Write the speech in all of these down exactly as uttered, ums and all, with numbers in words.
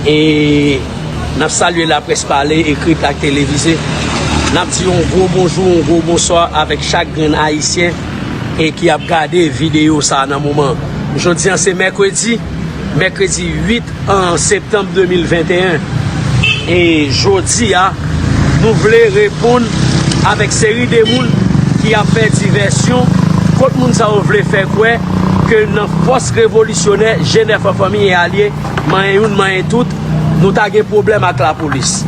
E n ap salye laprès pale, ekrit ak televize. N ap di yon gwo bonjou, yon gwo bonswa avèk chak grenn Ayisyen e ki ap gade videyo sa a nan moman. Jodi a se mèkredi, mèkredi uit an septanm de mil venteyen. E jodi a, nou vle reponn avèk seri de moun ki ap fè divèsyon, kot moun sa yo vle fè kwè ke nan fòs revolisyonè G nèf an fanmi e alye, manyen youn, manyen tout, nou ta gen pwoblèm ak lapolis.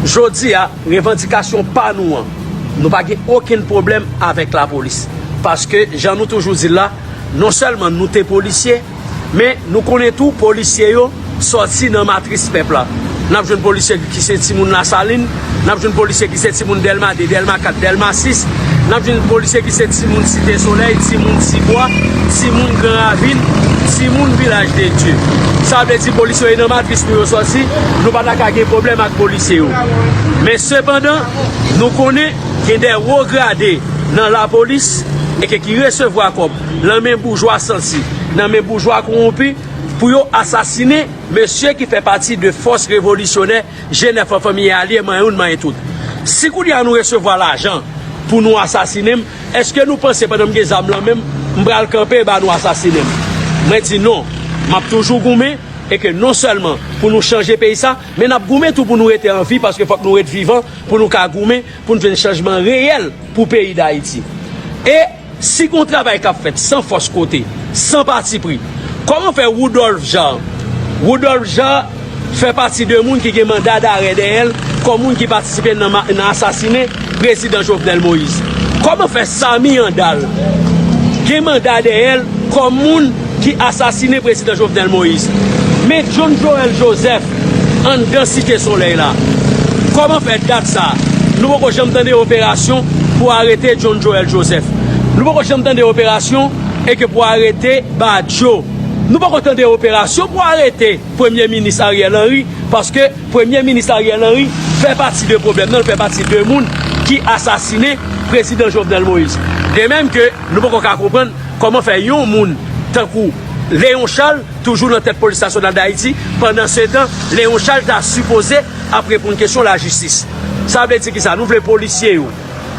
Jodi a, revandikasyon pa nou an, nou pa gen okenn pwoblèm avèk lapolis. Paske, jan nou toujou di l la, non sèlman nou te polisye, men nou konnen tou polisye yo sòti nan matris pèp la. N ap jwenn polisye ki se timoun Lasalin, n ap jwenn polisye ki se timoun Dèlma de, Dèlma kat, Dèlma sis, n ap jwenn polisye ki se timoun Site Solèy, timoun Tibwa, timoun Gran Ravin, timoun Vilaj de Dye. Sa vle di polisye yo e nan matris nou yo sòti, nou pa ta ka gen pwoblèm ak polisye yo. Men sepandan, nou konnen gen de wo grade nan lapolis e ke ki resevwa kòb nan men boujwa santi, nan men boujwa kowonpi, pou yo asasinen mesye ki fè pati de fòs revolisyonè G nèf an fanmi e alye, manyen youn, manyen tout. Si kounye a nou resevwa lajan pou nou asasinen m, èske nou panse pandan m gen zam lan menm, m pral kanpe e ba nou asasinen m? Mwen di non, m ap toujou goumen e ke non sèlman pou nou chanje peyi sa, men n ap goumen tou pou nou rete an vi paske fòk nou ret vivan pou nou ka goumen, pou n jwenn chanjman reyèl pou peyi Dayiti. E si gon travay k ap fèt san fòs kote, san patipri, kòman fè Woodolphe Jean, Woodolphe Jean fè pati de moun ki gen manda darè dèyè l kòm moun ki patisipe nan, nan asasinen prezidan Jovenel Moïse? Kòman fè Samy Andal gen manda dèyè l kòm moun ki asasinen prezidan Jovenel Moïse? Men John Joël Joseph anndan Site Solèy la. Kòman fè dat sa a, nou poko janm tande operasyon pou arete John Joël Joseph? Nou poko janm tande operasyon e ke pou arete Badio. Nou poko tande operasyon pou arete Premye Minis Ariel Henry, paske Premye Minis Ariel Henry fè pati de pwoblèm nan, l fè pati de moun ki asasinen prezidan Jovenel Moïse. De menm ke nou poko ka konprann kòman fè yon moun tankou Léon Charles toujou nan tèt Polis Nasyonal Dayiti, pandansetan Léon Charles ta sipoze ap reponn kesyon lajistis. Sa vle di kisa? Nou vle polisye yo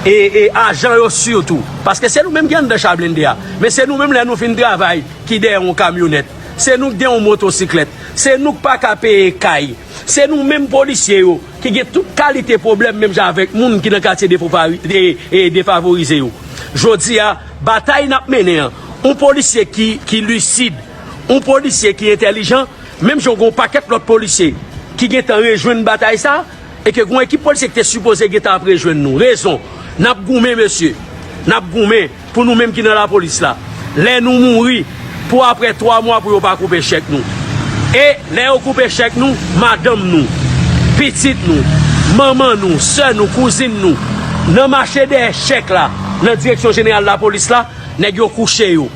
e, e ajan yo sitou, paske se nou menm ki anndan cha blende a, men se nou menm lè nou fin travay ki dèyè yon kamyonèt, se nou ki gen yon motosiklèt, se nou k pa ka peye kay, se nou menm polisye yo ki gen tout kalite pwoblèm menm jan avèk moun ki nan katye defavori- de- e defavorize yo. Jodi a, batay n ap mennen an, yon polisye ki, ki lisid, yon polisye ki entèlijan, menm jan gen yon pakèt lòt polisye ki gentan rejwenn batay sa, e ke gen yon ekip polisye ki te sipoze gentan ap rejwenn nou. Rezon, n ap goumen, mesye. N ap goumen pou nou menm ki nan lapolis la. Lè nou mouri, pou apre twa mwa pou yo pa koupe chèk nou. E lè yo koupe chèk nou, madanm nou, pitit nou, manman nou, sè nou, kouzin nou, nan mache dèyè chèk la, nan direksyon jeneral lapolis la, nèg yo kouche yo.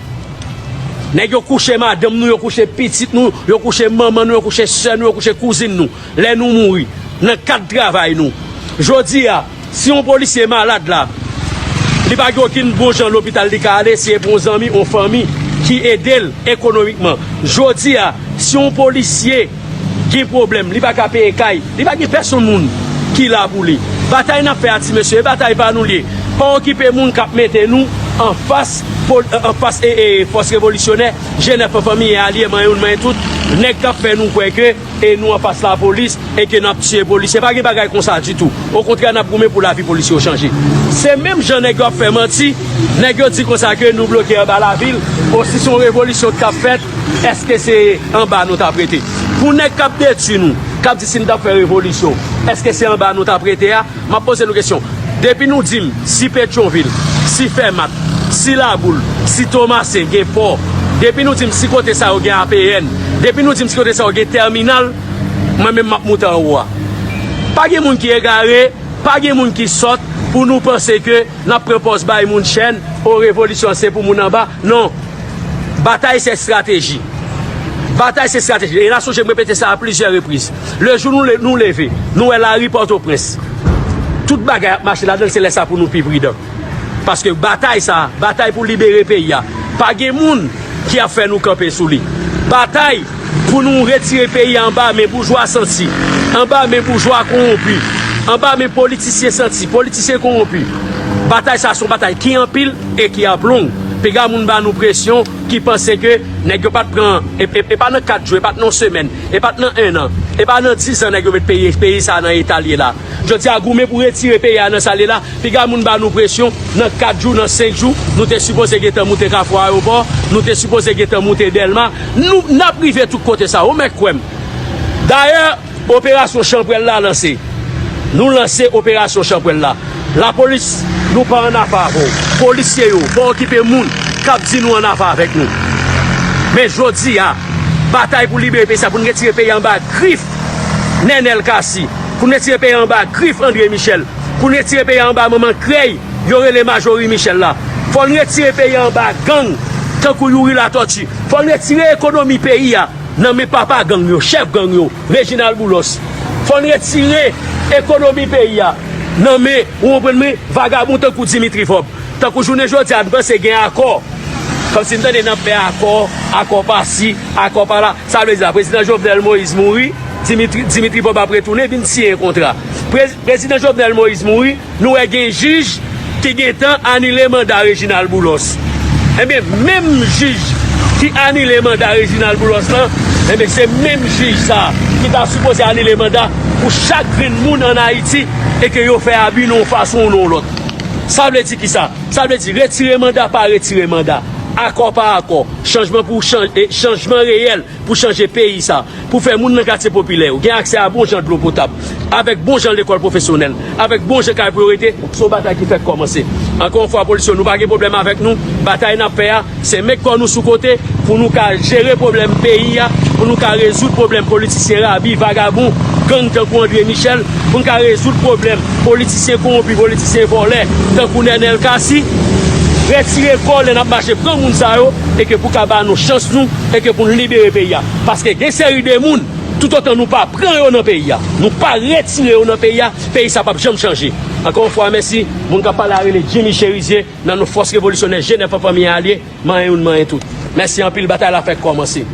Nèg yo kouche madanm nou, yo kouche pitit nou, yo kouche manman nou, yo kouche sè nou, yo kouche kouzin nou. Lè nou mouri, nan kad travay nou. Jodi a, si yon polisye malad la, li pa gen okenn bon jan lopital li ka ale, si e pa yon zanmi, yon fanmi ki ede l ekonomikman. Jodi a, si yon polisye gen pwoblèm, li pa ka peye kay, li pa gen pèsonn moun ki la pou li. Batay n ap fè a, ti mesye, e batay pa nou l ye. Pa okipe moun k ap mete nou anfas, anfas e, e fòs revolisyonè, G nèf an fanmi e alye, manyen youn, manyen tout, nèg k ap fè nou kwè ke e nou anfas lapolis e ke n ap tiye polisye. Pa gen bagay konsa ditou. Okontrè, n ap goumen pou lavi polisye yo chanje. Se menm jan nèg yo ap fè manti, nèg yo di konsa ke nou bloke anba lavil, o si se yon revolisyon k ap fèt, èske se anba nou t ap rete? Pou nèg k ap detwi nou, k ap di si n t ap fè revolisyon, èske se anba nou t ap rete a? M ap poze nou kesyon. Depi nou di m si Petyonvil, si Fèmat, si Laboul, si Tomasen gen pò, depi nou di m si kote sa yo gen A P N, depi nou di m si kote sa yo gen tèminal, mwen menm m ap moute anwo a. Pa gen moun ki egare, pa gen moun ki sòt pou nou panse ke n ap pran pòz bay moun chèn, o revolisyon se pou moun anba. Non. Batay se estrateji. Batay se estrateji. E n a sonje m repete sa a plizyè repriz. Le jou nou, le- nou leve, nou wè lari Pòtoprens, tout bagay ap mache ladan l, se lè sa pou nou pi pridan. Paske batay sa a, batay pou libere peyi a, pa gen moun ki ap fè nou kanpe sou li. Batay Pou nou retire peyi a anba men boujwa santi, anba men boujwa kowonpi, anba men politisyen santi, politisyen kowonpi. Batay sa se yon batay ki anpil e ki ap long. Piga moun ba nou presyon ki panse ke nèg yo pa t pran, e, e, e pa nan kat jou, e pa t nan yon semèn, e pa t nan en an, e pa nan diz an nèg yo met peyi, peyi sa nan eta l ye la. Jodi a goumen pou retire peyi a nan sa l ye la. Piga moun ba nou presyon, nan kat jou, nan senk jou, nou te sipoze gentan moute Kafou Ayewopò, nou te sipoze gentan moute Dèlma. Nou, n ap rive tout kote sa, ou mèt kwè m. Dayè, operasyon Chanpwèl la lanse. Nou lanse operasyon Chanpwèl la. Lapolis, nou pa ann afè avè w. Polisye yo, pa okipe moun k ap di nou ann afè avèk nou. Men jodi a, batay pou libere peyi sa, pou n retire peyi anba grif Nènèl Kasi, pou n retire peyi anba grif André Michel, pou n retire peyi anba manman krèy yo rele Majorie Michel la. Fò n retire peyi anba gang tankou Youri Latortue. Fò n retire ekonomi peyi a nan men papa gang yo, chèf gang yo, Reginald Boulos. Fò n retire ekonomi peyi a nan men, ou konprann mwen, vagabon tankou Dimitri Vorbe. Tankou jounen jodi a, n panse gen akò. Kòmsi n tande n ap fè akò, akò pa si, akò pa la. Sa vle di sa, Prezidan Jovenel Moïse mouri, Dimitri, Dimitri Vorbe ap retounen vin siyen kontra. Pre-, Prezidan Jovenel Moïse mouri, nou wè gen jij ki gentan anile manda Reginald Boulos. Ebyen, menm jij ki anile manda Reginald Boulos lan, ebyen, se menm jij sa ki ta sipoze anile manda pou chak grenn moun ann Ayiti e ke yo fè abi nan yon fason ou nan yon lòt. Sa vle di kisa? Sa vle di retire manda pa retire manda, akò pa akò, chanjman pou chanj-, e, chanjman reyèl pou chanje peyi sa, pou fè moun nan katye popilè yo gen aksè a bon jan dlo potab, avèk bon jan lekòl pwofesyonèl, avèk bon jan kay pou yo rete, se yon batay ki fèk kòmanse. Ankò yon fwa, polisye yo, nou pa gen pwoblèm avèk nou, batay n ap fè a, se met kò nou sou kote pou nou ka jere pwoblèm peyi a, pou nou ka rezoud pwoblèm politisyen rabi, vagabon, gang tankou André Michel, pou n ka rezoud pwoblèm politisyen kowonpi, politisyen vòlè, tankou Nènèl Kasi. Retire kò lè n ap mache pran moun sa yo, e ke pou ka ba nou chans nou, e ke pou n libere peyi a. Paske gen seri de moun, toutotan nou pa pran yo nan peyi a, nou pa retire yo nan peyi a, peyi sa p ap janm chanje. Ankò yon fwa, mèsi. Moun k ap pale a rele Jimmy Cherizier, nan non Fòs Revolisyonè G nèf an, Fanmi Alye, manyen youn, manyen tout. Mèsi anpil, batay la fèk kòmanse.